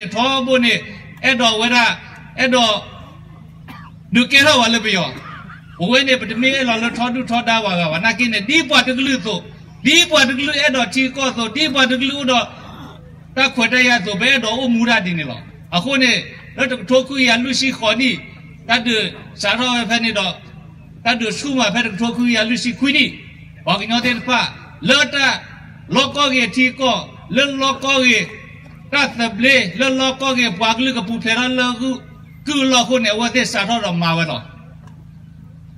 ထီဘိန့ၣ် အဲၣ်ဒိးဝဲဒၣ် အဲၣ်ဒိး ဒုးကဲထီၣ်ဝဲလၢပယီၤ, ပဝဲန့ၣ် ပတမ့ၢ်အဲၣ်လီၤလၢထီဒုၣ်ထီဒါဝဲဂၤဘၣ်. နာ်က့န့ၣ် ဒ်ပှၤတကလုာ်အသိး, ဒ်ပှၤတကလုာ်အဲၣ်ဒိးထံကီၢ်အသိး, ဒ်ပှၤတကလုာ်အိၣ်ဒီးတၢ်ခွဲးတၢ်ယာ်အသိး ပအဲၣ်ဒိးအိၣ်မူဒၣ်ဒ်န့ၣ်လီၤ. အဃိန့ၣ် လၢတကထိခွံကယၤလွံၢ်ဆံဃိးနံၣ် တၢ်ဒုးစးထီၣ်ဝဲဖဲန့ၣ်ဒီး တၢ်ဒုးဆူၣ်မးဖဲတကထိခွံကယၤလွံၢ်ဆံခွံနံၣ်, ပှၤကညီသ့ၣ်တဖၣ် လၢတၢ်လီၢ်ကီၢ်ဂ့ၤထံကီၢ်, လၢလီၢ်ကီၢ်ဂ့ၤ တၢ်သဘျ့ လၢလီၢ်ကီၢ်ဂ့ၤ ပှၤကလုာ်ကပူၤဖျဲးထီၣ်လၢကုၢ်အလီၢ်အဃိန့ၣ် အဝဲသ့ၣ်စးထီၣ်ဒီးမၤဝဲလီၤ.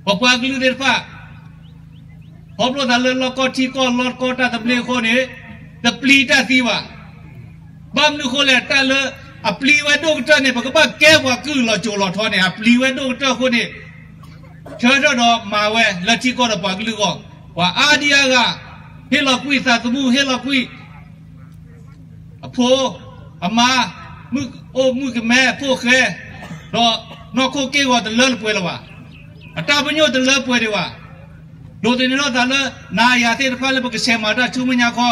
ပပှၤကလုာ်သ့ၣ်တဖၣ် ခီဖျိသးလၢလီၢ်ကီၢ်ထံကီၢ်လီၢ်ကီၢ်တၢ်သဘျ့အဃိန့ၣ် တပျံၤတၢ်သံဘၣ်. ဘၣ်မနုၤအဃိလဲၣ်, တၢ်လၢအပျံၤဝဲဒိၣ်ကတၢၢ်န့ၣ် ပကဘၣ်ကဲပှၤကုၢ်လီၤစိၤလီၤထီန့ၣ် အပျံၤဝဲဒိၣ်ကတၢၢ်အဃိန့ၣ် ဆၢထၢၣ်ဒီးမၤဝဲလၢထံကီၢ်ဒီးပှၤကလုာ်အဂီၢ်, ပှၤအါဒံအါဂၤ ဟ့ၣ်လီၤကွံာ်သးသမူ ဟ့ၣ်လီၤကွံာ် အဖိ အမါ မုၣ်အိၣ်မုၣ်ကမဲ ဖိၣ်ဃဲ, ဒီးနီၢ်ခိက့ၢ်ဂီၤတလၢလၢပှဲၤလၢၤဘၣ်, အတၢ်ပညိၣ်တလၢပှဲၤဒံးဘၣ်, ဒိးသန့ၤထီၣ်သးလၢ နၤယၤသ့ၣ်တဖၣ်လၢပကဆဲးမၤတၢ်ဆူမဲာ်ညါခီ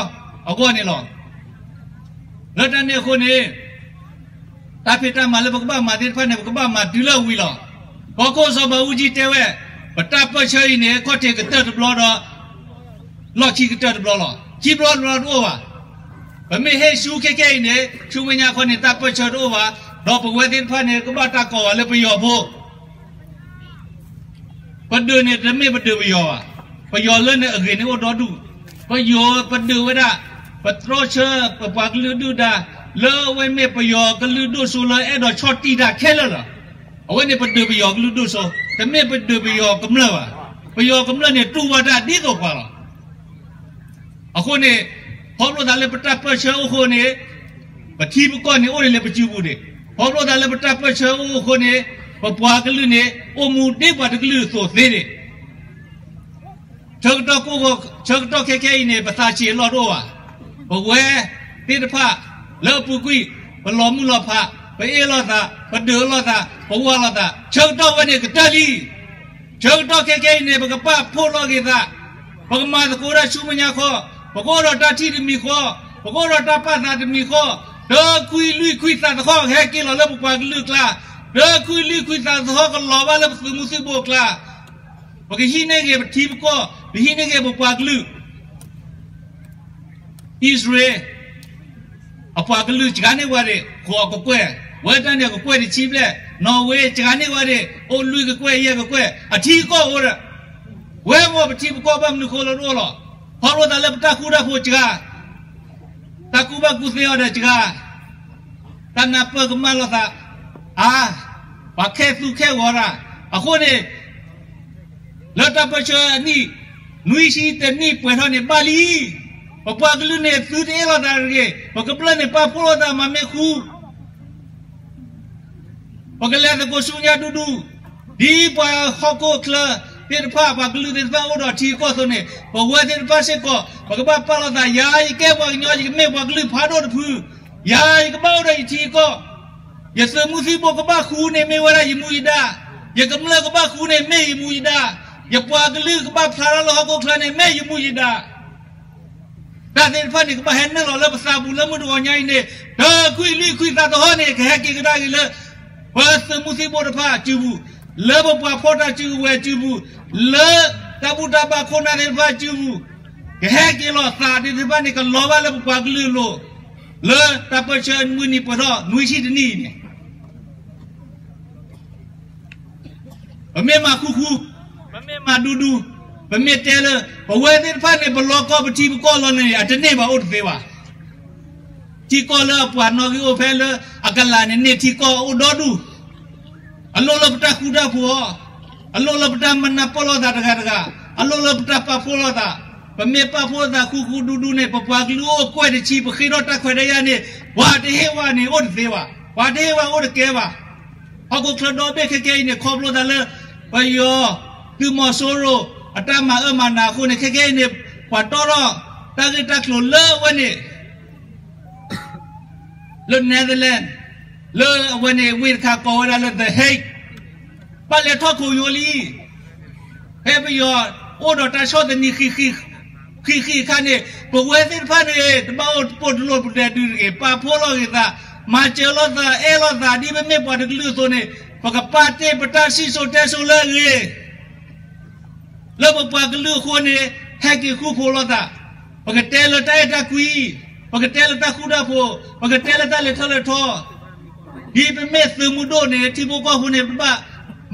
အဂီၢ်န့ၣ်လီၤ. လၢတၢ်န့ၣ်အဃိန့ၣ် တၢ်ဖံးတၢ်မၤလၢပကဘၣ်မၤသ့ၣ်တဖၣ်န့ၣ် ပကဘၣ်မၤတုၤလၢအဝံၤလီၤ. ကီၢ်ခိၣ်စီၤဘးအူကၠံတဲဝဲ ပတၢ်ပၢၢ်ဆၢအံၤန့ၣ် ခီၣ်ထံးကတၢၢ်တဘျီဒီး လီၢ်ခံကတၢၢ်တဘျီလီၤ. ခံဘျီတဘျီတအိၣ်ဘၣ်. ပမ့ၢ်ဟ့ၣ်ဆူခဲကဲအံၤန့ၣ် ဆူမဲာ်ညါခီန့ၣ် တၢ်ပၢၢ်ဆၢတအိၣ်ဘၣ်, ဒီးပဝဲသ့ၣ်တဖၣ်န့ၣ် ကဘၣ်တၢ်ကိးဂၤလၢပယီၤဖိ ပဒုးန့ၣ်တမ့ၢ်ပဒုးပယီၤဘၣ်. ပယီၤလၢန့ၣ်အဂ့ၤန့ၣ်အိၣ်ဒီဒူၣ်, ပယီၤပဒုးဝဲဒၣ် ပတြီဆၢပပှၤကလုာ်ဒုၣ်ဒါ လၢအဝဲမ့ၢ်ပယီၤကလုာ်ဒိၣ်စိလၢအဲၣ်ဒိးဆီၣ်တံၢ်တၢ်ခဲလၢာ်လီၤ. အဝဲန့ၣ်ပဒုးပယီၤကလုာ်ဒိၣ်စိ, တမ့ၢ်ပဒုးပယီၤကမျၢၢ်ဘၣ်. ပယီၤကမျၢၢ်န့ၣ်တူၢ်ဘၣ်တၢ်ဒ်သိးပှၤလီၤ. အဃိန့ၣ် ခီဖျိသးလၢပတၢ်ပၢၢ်ဆၢအိၣ်အဃိန့ၣ် ပထံပကီၢ်န့ၣ်အိၣ်ဒံးလၢပစုပူၤန့ၣ်, ခီဖျိသးလၢပတၢ်ပၢၢ်ဆၢအိၣ်အဃိန့ၣ် ပပှၤကလုာ်န့ၣ် အိၣ်မူဒ်ပှၤတကလုာ်အသိးသ့န့ၣ် ဆၢကတီၢ်ကိၢ်ဂီၤ ဆၢကတီၢ်ခဲခဲအံၤန့ၣ် ပသးဆံးအလီၢ်တအိၣ်ဘၣ်. ပဝဲသ့ၣ်တဖၣ် လၢအပူၤကွံာ် ပလီၤမုၢ်လီၤဖး, ပအ့ၣ်လိာ်သး, ပဒုးလိာ်သး, ပဝးလိာ်သး, ဆၢကတီၢ်ဝဲန့ၣ်ကတၢၢ်လံ. ဆၢကတီၢ်ခဲခဲအံၤန့ၣ် ပကပာ်ဖှိၣ်လီၤက့ၤသး, ပကမၤသကိးတၢ်ဆူမဲာ်ညါခီ, ပကအိၣ်ဒီးတၢ်ထံၣ်တမံၤဃီ, ပကအိၣ်ဒီးတၢ်ပာ်သးတမံၤဃီ, တၢ်ကွံလွံၢ်ခွံသးသဟီၣ်ကဟဲက့ၤလီၤလၢပပှၤကလုာ်အကျါ, တၢ်ကွံလွံၢ်ခွံသးသဟီၣ်ကလီၤဘၣ်လၢပသုးမုၢ်သံၣ်ဘိအကျါ ပကဟံးန့ၢ်ဂ့ၤပထံပကီၢ်, ပဟံးန့ၢ်ဂ့ၤပပှၤကလုာ်, အံၣ်စရ့လး အပှၤကလုာ်စှၤန့ၢ်ဝဲဒၣ် ဃိးကကွဲၢ်, ဝဲတၢ်န့ၣ်ကကွဲၢ်တဆံဘျဲၣ်, နီၣ်ဝ့စှၤန့ၢ်ဝဲဒၣ် အိၣ်လွံၢ်ကကွဲၢ်ယဲၢ်ကကွဲၢ်, အထံအကီၢ်အိၣ်ဒီး, ဝဲမ့ၢ်ပထံပကီၢ်ဘၣ်မနုၤဃိလၢတအိၣ်လီၤ. ခီဖျိသးလၢပတၢ်ဃူတၢ်ဖိးစှၤ တၢ်ကူၣ်ဘၣ်ကူၣ်သ့အီၤဒီးစှၤ, တၢ်နၢ်ပၢၢ်ကမၣ်လိာ်သး, အါ, ပှၤခဲသူခဲဂီၤတၢ်, အဃိန့ၣ် လၢတၢ်ပၢၢ်ဆၢအနံၣ် နွံဆံတနံၣ်ပှဲၤထီၣ်န့ၣ် ဘၣ်လံ. ပပှၤကလုာ်န့ၣ် သုတအ့ၣ်လိာ်သးတဂ့ၤ, ပကမျၢၢ်န့ၣ် ပာ်ဖှိၣ်လိာ်သးမၤမ့ၢ်ဃူ ပကလဲၤသကိးဆူညါဒူဒူ, ဒ်ပှၤဟီၣ်ခိၣ်ချၢသ့ၣ်တဖၣ် ပှၤကလုာ်သ့ၣ်တဖၣ်အိၣ်ဒီးထံကီၢ်အသိးန့ၣ် ပဝဲသ့ၣ်တဖၣ်စ့ၢ်ကီး ပကဘၣ်ပာ်လိာ်သး, ယၤယကဲပှၤကညီ ယကမ့ၢ်ပှၤကလုာ်ဖးဒိၣ်တဖု, ယၤယကဘၣ်အိၣ်ဒီးယထံကီၢ်, ယသုးမုၢ်သံၣ်ဘိကဘၣ်ဃူန့ၣ်မ့ၢ်ဝဲဒၣ်ယမူယဒါ, ယကမျၢၢ်ကဘၣ်ဃူန့ၣ်မ့ၢ်ယမူယဒါ, ယပှၤကလုာ်ကဘၣ်ဖျါထီၣ်လၢဟီၣ်ခိၣ်ချၢန့ၣ်မ့ၢ်ယမူယဒါ တၢ်သ့ၣ်တဖၣ်န့ၣ် ကဘၣ်ဟဲနုာ်လီၤလၢပသးပူၤလၢမုၢ်တဂီၤညါအံၤန့ၣ်, တၢ်ကွံလွံၢ်ခွံသးသဟီၣ်န့ၣ် ကဟဲက့ၤကဒါက့ၤလၢ ပသုးမုၢ်သံၣ်ဘိတဖၣ်အစုပူၤ, လၢပပှၤဖီၣ်တၢ်စုကဝဲၤအစုပူၤ, လၢတၢ်ဘူၣ်တၢ်ဘါခိၣ်နၢ်သ့ၣ်တဖၣ်အစုပူၤ, ကဟဲက့ၤလီၤသးသ့ၣ်တဖၣ်န့ၣ် ကလီၤဘၣ်လၢပပှၤကလုာ်အလိၤ, လၢတၢ်ပၢၢ်ဆၢအမုၢ်နံၤပှဲၤထီၣ်နွံဆံတနံၣ်အံၤန့ၣ် ပမ့ၢ်မၤဃူဃူ, ပမ့ၢ်မၤဒူဒူ, ပမ့ၢ်တဲလၢ ပဝဲသ့ၣ်တဖၣ်န့ၣ် ပလီၤကီၢ်ပထံပကီၢ်လီၤန့ၣ် အတန့ၢ်ဘၣ်အိၣ်တသ့ဘၣ်. ထံကီၢ်လၢအပှၤနီၣ်ဂံၢ်အိၣ်ဖဲလၢအကလးန့ၣ် န့ၢ်ထံကီၢ်အိၣ်ဒီဒူၣ်, အလိၣ်လၢပတၢ်ဃူတၢ်ဖိးအီၤ, အလိၣ်လၢပတၢ်မၤနၢ်ပၢၢ်လိာ်သးတဂၤတဂၤ, အလိၣ်လၢပတၢ်ပာ်ဖှိၣ်လိာ်သး, ပမ့ၢ်ပာ်ဖှိၣ်လိာ်သးဃူဃူဒူဒူန့ၣ် ပပှၤကလုာ်အိၣ်ကွဲၢ်တဆံ ပဃ့ထီၣ်တၢ်ခွဲးတၢ်ယာ်န့ၣ် ပှၤတဟ့ၣ်ဝဲန့ၣ်အိၣ်တသ့ဘၣ်, ပှၤတဟ့ၣ်ဝဲအိၣ်တကဲဘၣ်. ဟီၣ်ခိၣ်ချၢဒီဘ့ၣ်ခဲကဲအံၤန့ၣ် ခီဖျိသးလၢ ပယီၤ သုးမီၤစိရိၤ အတၢ်မၤအၢမၤနးအဃိန့ၣ် ခဲကဲအံၤန့ၣ် ပှၤတီထီၣ်တၢ်ဂ့ၢ်တၢ်ကျိၤလၢအဝဲန့ၣ် လၢ Netherlands လၢအဝဲန့ၣ် ဝ့ၢ်တခါကိးဝဲဒၣ်လၢ The Hague ဘၣ်လဲၤထီၣ်ခိးယိလံ. ဖဲပယီၤအိၣ်ဒီးတၢ်ဆီၣ်သနံး ဃံးဃံးအခါန့ၣ် ပဝဲသ့ၣ်တဖၣ်န့ၣ် တဘၣ်အိၣ်တပိၢ်တလိၣ်ပဒဲဒုတဂ့ၤ, ပာ်ဖှိၣ်လိာ်က့ၤသး, မၤစၢၤလိာ်သး အဲၣ်လိာ်သး ဒ်ပမ့ၢ်ပှၤတကလုာ်အသိးန့ၣ် ပကပာ်တ့ၢ်ပတၢ်စံၣ်စိၤတဲစိၤလၢအဂ့ၤ လၢပပှၤကလုာ်အဃိန့ၣ် ဟဲက့ၤဃူဖိးလိာ်သး, ပကတဲလၢတၢ်အဲၣ်တၢ်ကွံ, ပကတဲလၢတၢ်ဃူတၢ်ဖိး, ပကတဲလၢတၢ်လဲၤထီၣ်လဲၤထီ, ဒ်ပမ့ၢ်သုးမုၢ်ဒိၣ်န့ၣ် ထံဖိကီၢ်ဖိန့ၣ် ပဘၣ်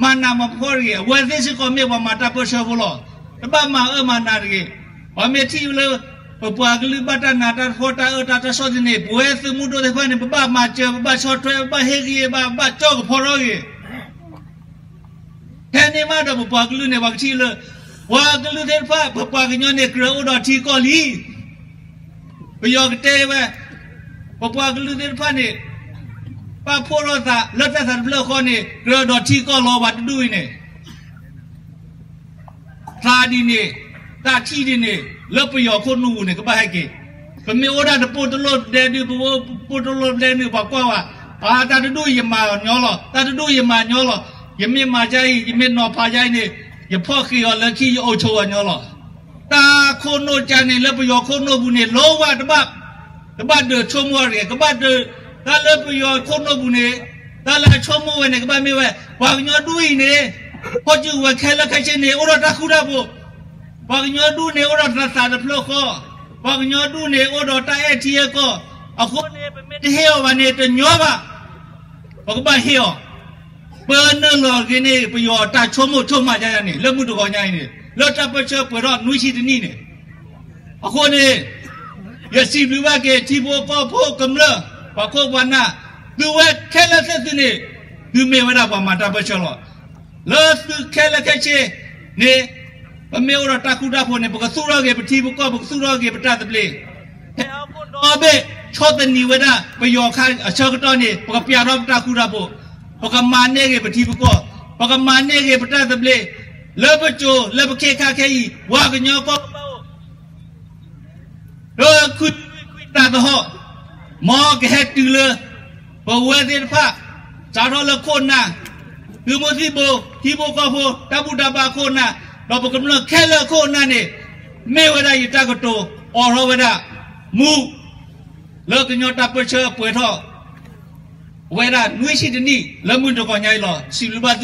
မၤနးမၤဖှီၣ်တဂ့ၤ, အဝဲသ့ၣ်စ့ၢ်ကီးမ့ၢ်ပှၤမၤတၢ်ပၢၢ်ဆၢဖိလီၤ. တဘၣ်မၤအၢမၤနးတဂ့ၤ. ပှၤမ့ၢ်ထံၣ်လၢ ပပှၤကလုာ်ဘၣ်တၢ်နးတၢ်ဖှီၣ်တၢ်အၢတၢ်တၢ်ဆီၣ်သနံးန့ၣ် ပဝဲသုးမုၢ်ဒိၣ်သ့ၣ်တဖၣ်န့ၣ် ပဘၣ်မၤစၢၤ ပဘၣ်ဆီၣ်ထွဲ ပဘၣ်ဟ့ၣ်ဂံၢ်ဟ့ၣ်ဘါ ပဘၣ်ကၠီၣ်ကဖီထီၣ်ဂ့ၤ ထဲန့ၣ်မးဒီးပပှၤကလုာ်န့ၣ် ပှၤကထံၣ်လၢ ပှၤကလုာ်သ့ၣ်တဖၣ် ပပှၤကညီန့ၣ် ကြၢးအိၣ်ဒီးထံကီၢ်လံ. ပယီၤကတဲဝဲ ပပှၤကလုာ်သ့ၣ်တဖၣ်န့ၣ် ပာ်ဖှိၣ်ထီၣ်သးလၢတၢ်သးတဖျၢၣ်ဃီန့ၣ် ကြၢးဒီးထံကီၢ်လီၤပှၤတဒူၣ်အံၤန့ၣ် သးဒ်န့ၣ် တၢ်ထံၣ်ဒ်န့ၣ် လၢပယီၤခိၣ်နူာ်ပူၤန့ၣ် ကဘၣ်ဟဲက့ၤ. ပမ့ၢ်အိၣ်ဒၣ်တပိၢ်တလိၣ်ဒဲဒုး ပပိၢ်တလိၣ်ဒဲဒုး ပှၤကွၢ်ဝဲ အတၢ်တဒူၣ်ယမၤညီလီၤ, တၢ်တဒူၣ်ယမၤညီလီၤ, ယမ့ၢ်မၤဒ်အံၤ ယမ့ၢ်နီၤဖးဒ်အံၤန့ၣ် ယဖီၣ်ဃ့အီၤလၢခံ ယအိၣ်ဆိးအီၤညီလီၤ. တၢ်ခိၣ်နူာ်ကၢန့ၣ် လၢပယီၤခိၣ်နူာ်ပူၤန့ၣ် လိဝဲတဘၣ် တဘၣ်ဒုးဆိကမိၣ်အီၤတဂ့ၤ, ကဘၣ်ဒုး တၢ်လၢပယီၤခိၣ်နူာ်ပူၤန့ၣ် တၢ်လၢအဆိကမိၣ်ဝဲန့ၣ် ကဘၣ်မ့ၢ်ဝဲ ပှၤကညီဒူၣ်အံၤန့ၣ် ခီၣ်စုကဝဲၤခဲလၢာ်ခဲဆ့န့ၣ် အိၣ်ဒီးတၢ်ဃူတၢ်ဖိး, ပှၤကညီဒူၣ်န့ၣ် အိၣ်ဒီးတၢ်သးတဖျၢၣ်ဃီ, ပှၤကညီဒူၣ်န့ၣ် အိၣ်ဒီးတၢ်အဲၣ်ထံအဲၣ်ကီၢ်, အဃိန့ၣ် ပမ့ၢ်တဟ့ၣ်အီၤဘၣ်န့ၣ် တညီဘၣ်, ပကဘၣ်ဟ့ၣ်အီၤ. ပနုာ်လီၤက့ၤန့ၣ် ပယီၤတၢ်ဆိကမိၣ်ဆိကမးယါန့ၣ် လၢမုၢ်တဂီၤညါအံၤန့ၣ် လၢတၢ်ပၢဆှၢပှဲၤထီၣ်နွံဆံတနံၣ်န့ၣ် အဃိန့ၣ် ယစံးဘျုးဘၣ်က့ၤ ထံဖိကီၢ်ဖိကမျၢၢ် ပှၤခိၣ်ပှၤနၢ် သုဝဲခဲလၢာ်သ့ၣ်သုန့ၣ် သုမ့ၢ်ဝဲဒၣ်ပှၤမၤတၢ်ပၢဆှၢလီၤ. လၢသုခဲလၢာ်ခဲဆ့န့ၣ် ပမ့ၢ်အိၣ်ဒီးတၢ်ဃူတၢ်ဖိးန့ၣ် ပကသူၣ်ထီၣ်က့ၤပထံပကီၢ် ပကသူၣ်ထီၣ်က့ၤပတၢ်သဘျ့, ဖဲအဖီဒီဘ့ၣ် ဆီၣ်သနံးဝဲဒၣ် ပယီၤခါအဆၢကတီၢ်န့ၣ် ပကပျးထီၣ်ပတၢ်ဃူတၢ်ဖိး, ပကမၤန့ၢ်က့ၤပထံပကီၢ်, ပကမၤန့ၢ်က့ၤပတၢ်သဘျ့, လၢပစိၤလၢပခ့ခါခဲအံၤ ပှၤကညီကီၢ် လၢခွံခွံတၢ်သဟီၣ် မ်ကဟဲတုၤလၢ ပဝဲသ့ၣ်တဖၣ် စးထီၣ်လၢခိၣ်နၢ် သုးမုၢ်သံၣ်ဘိ ထံဖိကီၢ်ဖိ တၢ်ဘူၣ်တၢ်ဘါခိၣ်နၢ် ဒီးပကမျၢၢ်ခဲလၢာ်ခိၣ်နၢ်န့ၣ် မ့ၢ်ဝဲဒၣ်ယတၢ်ကတိၤ အိးထီၣ်ဝဲဒၣ် မူး လၢကညီတၢ်ပၢဆှၢပှဲၤထီၣ် ဝဲဒၣ်နွံဆံတနံၣ် လၢမုၢ်တဂီၤညါအံၤလီၤ. စံးဘျုးဘၣ်သု